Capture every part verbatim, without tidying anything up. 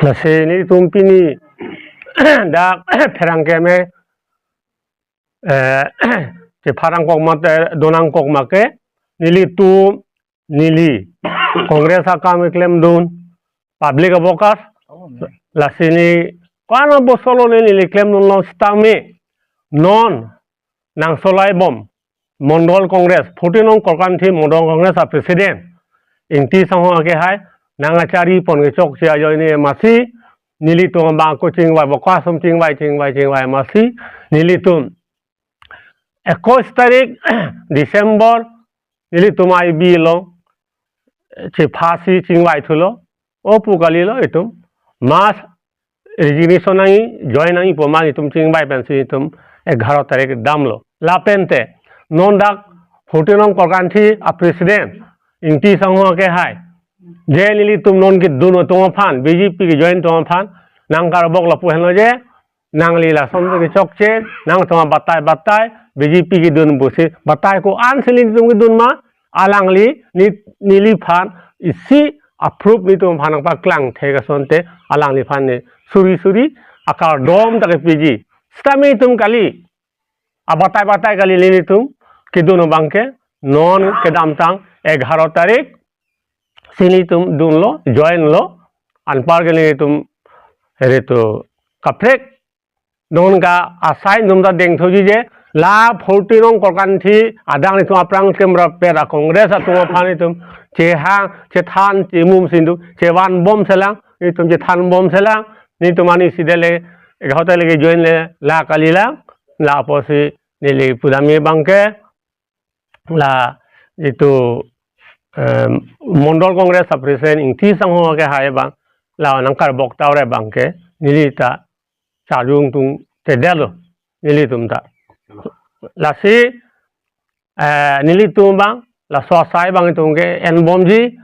Lasi nelitum pini dak pherangke me, eh, chepharang kok mate, donang kok make, nelitum, neli Congress akam klemdun, public abokas, lasi ne ko-an abosor lo ne neli klemdunlo sitame, non nangsolai bom Mondol Congress, fourteen nong Korkanthi Mondol Congress a President Ingti Sangho akehai nang achari pon kechokche ajoine masi nelitum abang ko chingvai, boka sum chingvai, chingvai, chingvai masi nelitum ekkois tarik December nelitum I B lo, chepha si chingvai thulo, o pu kalilo itum, mass resignation nangji, join nangji pu ma itum chingvai pensi itum egharo tarik damlo. Lapente non dak fourteen nong Korkanthi a President Ingti Sangho akehai, je nelitum non kedun atum aphan, B J P kejoin atum aphan nangkarbok lapu henlo je, nangli lason kechokche, nangtum abatai batai, B J P kedun pusi, batai ko-an si nelitum kedun ma, alangli ne, neliphan isi a-proof netum aphan nangpaklang thek asonte, alangliphan ne suri suri akardom ta kepiji. Sitame itum kali, abatai batai kali nelitum kedun abangke, non kedamtang egharo tarik si nelitum dunlo, join lo, anpar ke nelitum, ere to, kaprek, non ka asai nelitum ta dengthuji je, la fourteen nong Korkanthi adang nelitum aphrang klemrap pera Congress atum aphan nelitum chehang, chethan, chemum si nelitum chevan bom selang, nelitum chethan bom selang, nelitum ani si dele, egharo tarik ke join le, la kalilang, lapusi neli pudamji abangke, la itum, em, Mondol Congress a President Ingti Sangho akehai abang, la nangkarbok taure abangke, neli ta charjungtungtedetlo, nelitum ta. Lasi, eh, nelitum abang, laso asai abang itum ke-en bomji,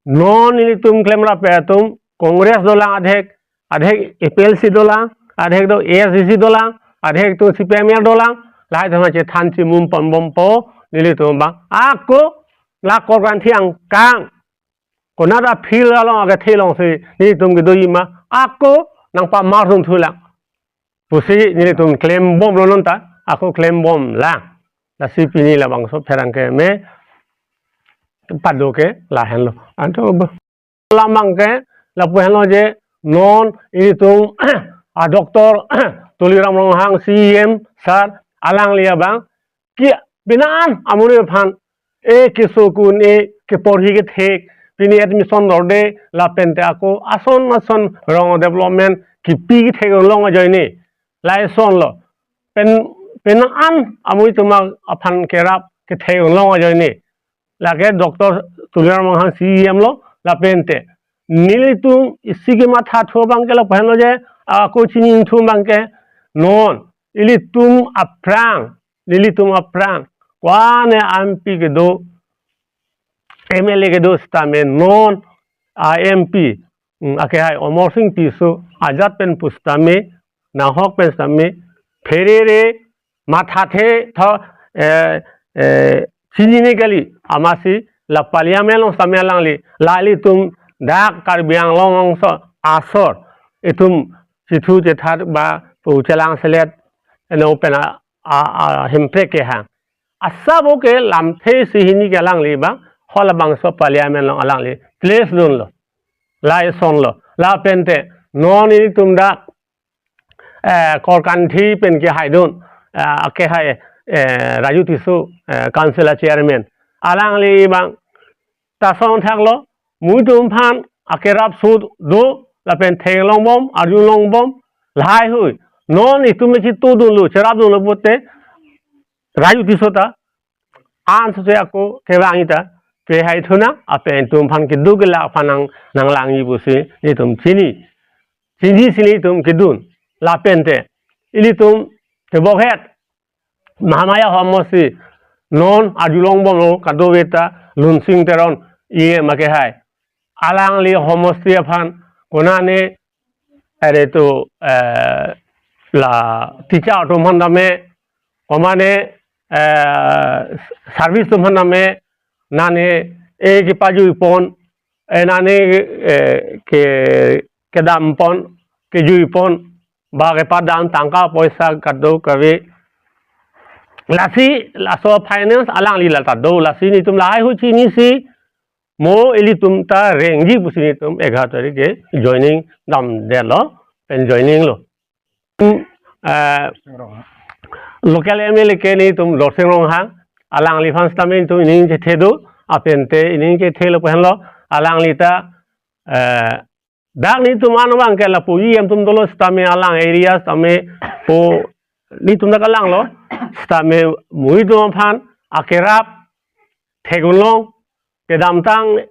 non nelitum klemrap atum, Congress dolang adhek, adhek A P H L C dolang, adhek do A S D C dolang, adhek do C P I M L dolang, lahai atum chethan chemum pon bompo, nelitum abang. Ako, la Korkanthi angkang, konat a-field along akethe alongsi nelitum kedoji ma, ako nangpamar dun thulang pusi nelitum klem bomlo non ta, ako klem bomlang. Lasi pini labangso pherangke me pado ke lahenlo. Anto bo. Lam abangke lapu henlo je non itum a Doctor Tuliram Ronghang C E M sir alangli abang ke pini an amonit aphan e keso kun-e keporhi kethek, pini admission dorde, lapente ako ason ason rong development kipi kethek long ajoine, lason lo. Pen, pini an amonit atum aphan kerap kethek long ajoine, lake Doctor Tuliram Ronghang C E M lo, lapente nelitum isi kematha thu abangke lapu henlo je, ako chini thu abangke, non ilitum aphrang, nelitum aphrang, ko-an M P kedo, M L A kedo sitame non a M P, mm, akehai Amarsing Tisso ajat pen pusitame, nahok pen sitame, pherere, mathathe tho, eh, eh, chinine kali, amatsi la parliament along sitame alangli, la ilitum dak Karbi Anglong alongso asor, itum chithu chethat ba pu chelang selet, eno pen a, a, a, Hemprek kehang. Asap ke lamthe si hini ke alangli abang, halabangso parliament along alangli place dunlo, lason lo. Lapente non ilitum dak, eh, Korkanthi pen kehaidun, eh, akehai, eh, Raju Tisso, eh, council a chairman, alangli abang ta song thaklo, muitum aphan akerap sut do, lapen theklong bom, arjulong bom, lahai hui. Non itum me chitudunlo, cherapdunlo pote, Raju Tisso ta, ansose ako kevang ita, kehai thunang, lapen itum aphan kedo kelak aphan nang, nanglangji pusi, itum chini. Chiniji si nelitum kedun, lapente, ilitum tebokhet, Mahamaya homosti, non arjulong bomlo kadokave ta, Lunsing Teron, E M akehai. Alangli homosti aphan, konane, ere to, eh, la teacher atum aphan tame, komane, eh, service atum aphan tame, nane, e kepajui pon, e nane, eh, ke, kedam pon, kejui pon, ba kepadam tangka poisa kadokave. Lasi laso finance alangli la ta do, lasi netum lahai hu chinisi mo ilitum ta rengji pusi netum eghar tarik ke joining damdetlo, pen joining lo. Hmm, eh, local M L A ke netum Dorsing Ronghang, alangliphan sitame netum ining chethe do, lapen te ining chethelo pen lo, alangli ta, eh, dak netum an abang ke lapu E M atum dolo sitame alang area sitame po netum dak alanglo, sitame muitum aphan akerap thekdunlong, kedamtang,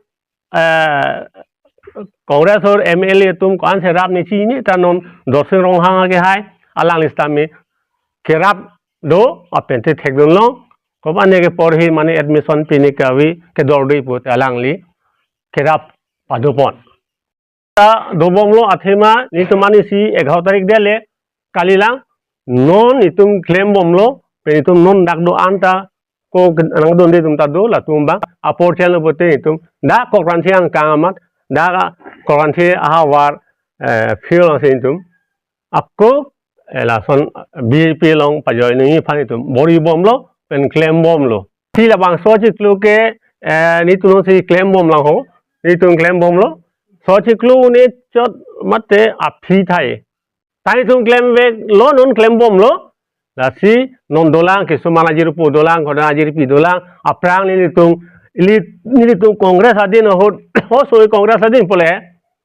eh, Congress or M L A atum ko-an serap ne chini ta non Dorsing Ronghang ke hai, alangli sitame kerap do, lapen te thekdunlong, ko mane ke porhi mane admission pini kave kedor do pu te alangli kerap padopon. Ta dobomlo athema netum anisi eghar tarik dele kalilang non netum klembomlo, pen netum non dak do-an ta ko nangdunde atum ta do, latum abang apor chelo pote netum dak Kokrangthi angkang amat, dak Kokrangthi ahavar, eh, field angse netum ako, eh, lason B J P along pajoining aphan netum bor-ibomlo, pen klembomlo. Si labangso chiklo ke, eh, netum si klembom lang ho, netum klembomlo. So chiklo un-e chot mate aphi thai. Ta netum klemveklo, non klembomlo. Lasi non dolang, kisuman ajirpo dolang, kodan ajirpi dolang, aphrang nelitum, ili, nelitum Congress adin ahut, ho soi Congress adin pule,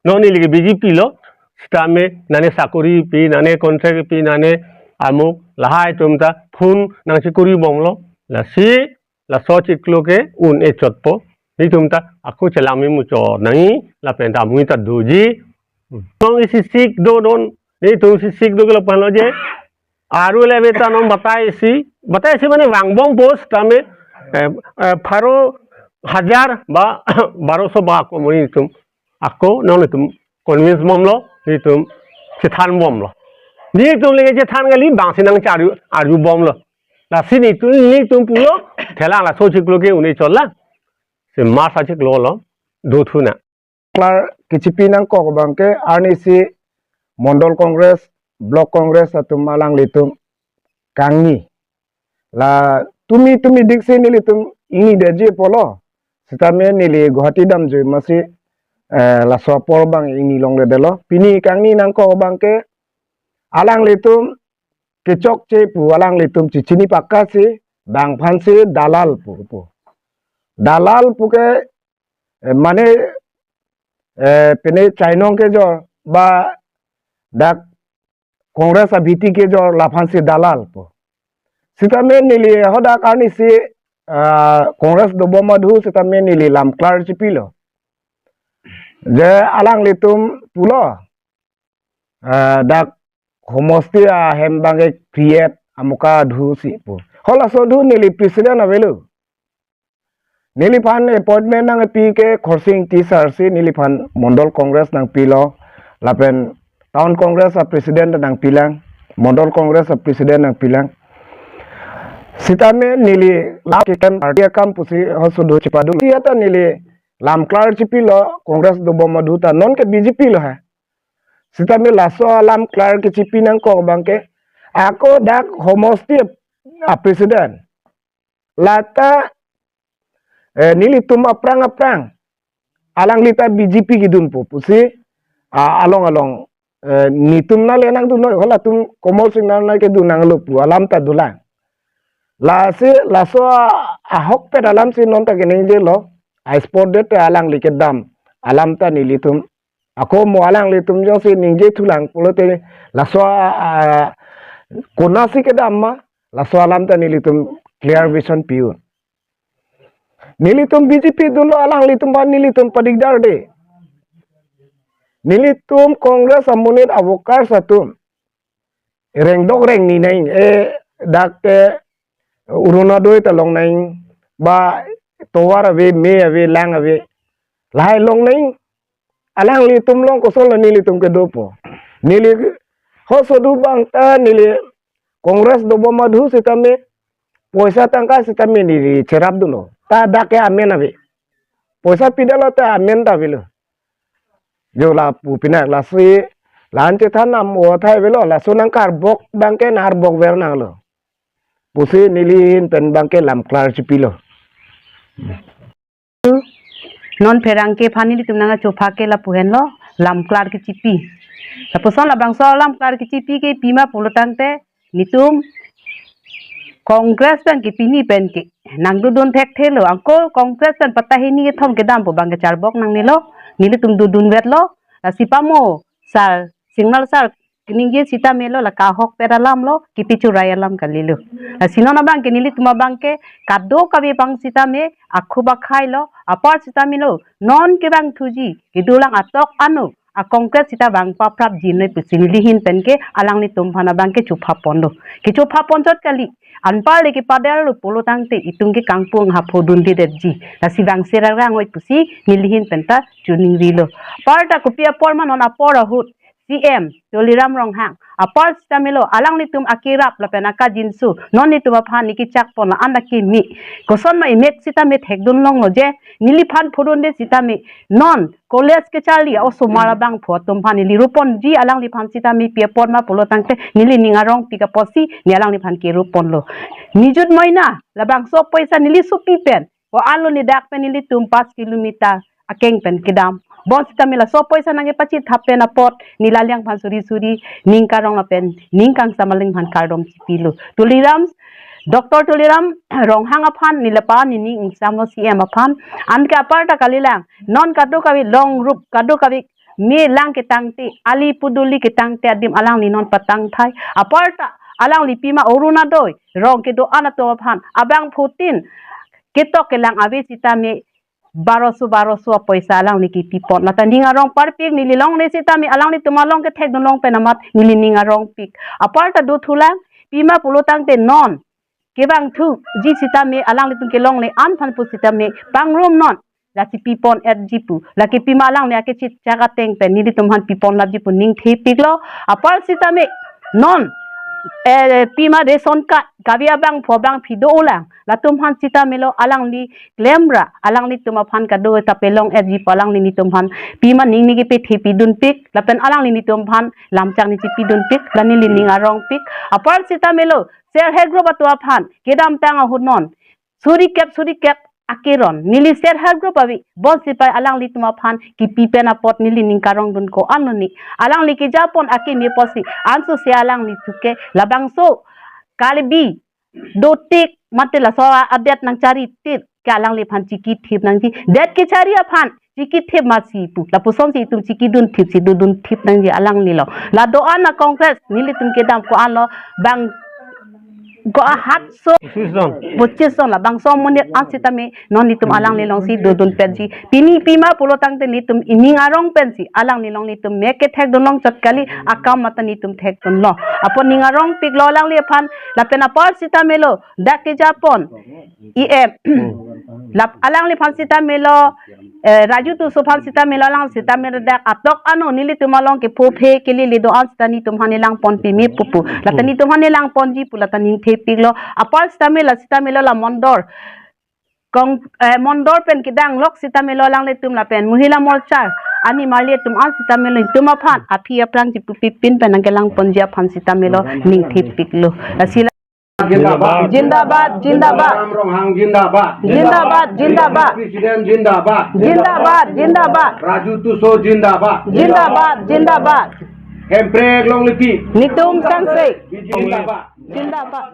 non neli ke B J P lo, sitame nane sakori pi, nane contract pi, nane amuk, lahai atum ta phone nangchekoribomlo, lasi, laso chiklo ke un-e chotpo, netum ta ako chelang memuchot nangji, lapen ta mui ta doji, non isi sik do non, netum isi sik do ke lapu-an lo je, aru le beta non batai isi, batai isi mane vangbompo sitame, eh, eh, pharo hajar ba baroso ba ako muni netum, ako non netum convince bomlo, netum chethanbomlo. Netum leke chethan kali bangsi nangche-arju, arjubomlo. Lasi netum, netum pulo, thelang laso chiklo ke un-e chotlang. Si March achiklo lo, dothu nang. Klar kechipi nangkok abang ke arnisi Mondol Congress, Block Congress atum alanglitum kangni. La tumi tumi diksi nelitum ingnidetji pulo. Sitame neli Guwahati damjui masi, eh, laso apor abang ingni longledetlo. Pini kangni nangkok abang ke alanglitum kechokche pu alanglitum chechini pakka si bang aphan si dalal pu pu. Dalal pu ke, eh, mane, eh, pine chainong kejor ba dak Congress abhiti kejor laphan si dalal pu. Sitame neli hadak arnisi, ah, Congress dobom adhu sitame neli lam klar chipilo. Je alanglitum pulo, ah, dak homosti ahem abang ke create amuka adhu si pu. Halaso adhu neli president avelo. Neliphan appointment nangpi ke Khorsing T sir si neliphan Mondol Congress nangpilo, lapen Town Congress a-president nangpilang, Mondol Congress a-president nangpilang. Sitame neli la ke kam party akam pusi halaso adhu chepadu. Sita neli lam klar chipilo Congress dobom adhu ta non ke B J P lo ha. Sitame laso alam klar kechipi nangkok abang ke ako dak homosti a-president. Lata, eh, nelitum aphrang aphrang alangli ta B J P kedunpo pusi, ah, along along, eh, netum nale nangdun noi, halatum Komol Sing nang nai kedun nanglo pu alam ta dolang. Lasi laso a-, ahokpet alam si non ta keningjelo, a-spot det te alangli kedam alam ta nelitum ako mo alanglitum jongsi ningjethulang pulote laso a, a, konatsi kedam ma, laso alam ta nelitum clear vision pi-un. Nelitum B J P dunlo alanglitum aphan nelitum padigdar de. Nelitum Congress amonit a-workers atum rengdok rengni nang, eh, dak, eh, Orunodoi ta long nang, ba tovar ave, me ave, lang ave. Lahai long nang, alanglitum along kosonlo nelitum kedopo. Neli halaso adhu abang ta neli Congress dobom adhu sitame, poisa tangka sitame neli cherapdunlo. Ta dak ke amen ave. Poisa pidetlo ta amen ta avelo. Jo lapu pinak lasi, la-an chethan nam o athai avelo, laso nangkarbok abangke nangkarbok ver nanglo pusi neli ahin pen abangke lamklar chipilo. Non pherangke aphan nelitum nangchopha ke lapu henlo, lamklar kechipi. Lapuson labangso lamklar kechipi ke pima pulo tangte, netum Congress pen ke pini pen ke nangdodun thekthelo, anke Congress pen patta hini kethom kedam pu abangke charbok nangnelo, nelitum dodun vetlo, lasi pamo sir, Singnal sir, keningje sitame lo, la kahokpet alam lo, kipi churai alam kalilo. Lasi non abangke nelitum abangke kadokave abang sitame akhup akhai lo, apar sitame lo, non kevangthuji kedolang atok ano a Congress sita vang paprapji noi pusi neli ahin pen ke alanglitum aphan abangke chopha ponlo. Kechopha pon chot kali, anparli kepadar lo pulo tangte itum ke kangpung ha phodun dedetji. Lasi vangse rarang oi pusi neli ahin pen ta choningrilo. Aparta kopi apor ma non apor ahut C M Tuliram Ronghang, apar sitame lo, alanglitum akerap lapen akajinso non netum aphan ne kechak pon la-an akimi. Kosonma emek sitame thekdun longlo je, neliphan phodunde sitame non college kecharli osomar abangphu atum aphan neli roponji, alangliphan sitame pi apor ma pulo tangte neli ning arongpik apotsi ne alangliphan keroponlo. Nijut Moina, labangso apoisa neli sopi pen, ko-an lo, ne dak pen nelitum paanch kilometer akeng pen kedam. Bonsitame laso apoisa nangkepachithap pen apot ne la alangphan suri suri ning karong lapen ning kangsam alangliphan kardom chipilo. Tuliram, Doctor Tuliram Ronghang aphan ne lapu-an ne ning ingsamlo C M aphan. Anke aparta kalilang, non kadokave long road, kadokave me lang ketangte, ali puduli ketangte adim alangli non patangthai. Aparta alangli pima Orunodoi rong kedo-an atum aphan abangphutin ketok kelang ave sitame baroso baroso apoisa alangli kipi pon. Lata ning arong parpik, neli longle sitame alanglitum along kethekdun long pen amat neli ning arongpik. Aparta dothulang, pima pulo tangte non kevangthuji sitame alanglitum kelongle an aphan pu sitame pangrum non, lasi pi pon-etji pu. Lake pima alangli akechechak ateng pen nelitum aphan pi ponlapji pu ningthepiklo. Apar sitame non, eh, pima ration card kave abangphu abangphi dolang, latum aphan sitame lo alangli klemra, alanglitum aphan kado ta pelong-etji pu alangli netum aphan pima ning ne kepethepidunpik lapen alangli netum aphan lamchak ne chipidunpik, la neli ning arongpik. Apar sitame lo self help group atum aphan kedamtang ahut non suri kep suri kep akeron neli self help group ave, bonsi pai alanglitum aphan kipi pen apot neli ning karongdun ko-an lo ne. Alangli kejapon akimi apotsi ansose alangli thuke labangso Karbi dotik mate laso adet nangcharitit ke alangliphan chikithip nangji. Det kechari aphan chikithip masi pu, lapusonsi itum chikidunthipsi dodunthip nangji alanglilo. La do-an a Congress nelitum kedam ko-an lo, bang ko-an hatso pochis jon, pochis jon labangso amonit an sitame non netum alangli alongsi dodunpetji. Pini pima pulo tangte netum ining arong pensi alangli along netum mek kethekdun long chot kali, akam mate netum thekdunlo. Apot ning arongpiklo alangli aphan, lapen apar sitame lo dak kejapon E M. Lap alangliphan sitame lo, eh, Raju Tisso aphan sitame lo, alang sitame lo dak atok ano nelitum along kepho phe kelele do-an sita netum aphan ne langponpi me pupu. Lata netum aphan ne langponji pu lata ningthepiklo. Apar sitame la sitame lo la Mondol Kong, eh, Mondol pen kedang lok sitame lo alanglitum lapen Mohila Morcha ani marli atum an sitame lo netum aphan aphi aphrang chipupi pin pen nangkelangponji aphan sitame lo ningthepiklo. Lasi la Zindabad. Zindabad, zindabad. Tuliram Ronghang zindabad. Zindabad, zindabad. President zindabad. Zindabad, zindabad. Raju Tisso zindabad. Zindabad, zindabad. Hemprek longle pi. Netum sangse. B J P zindabad. Zindabad.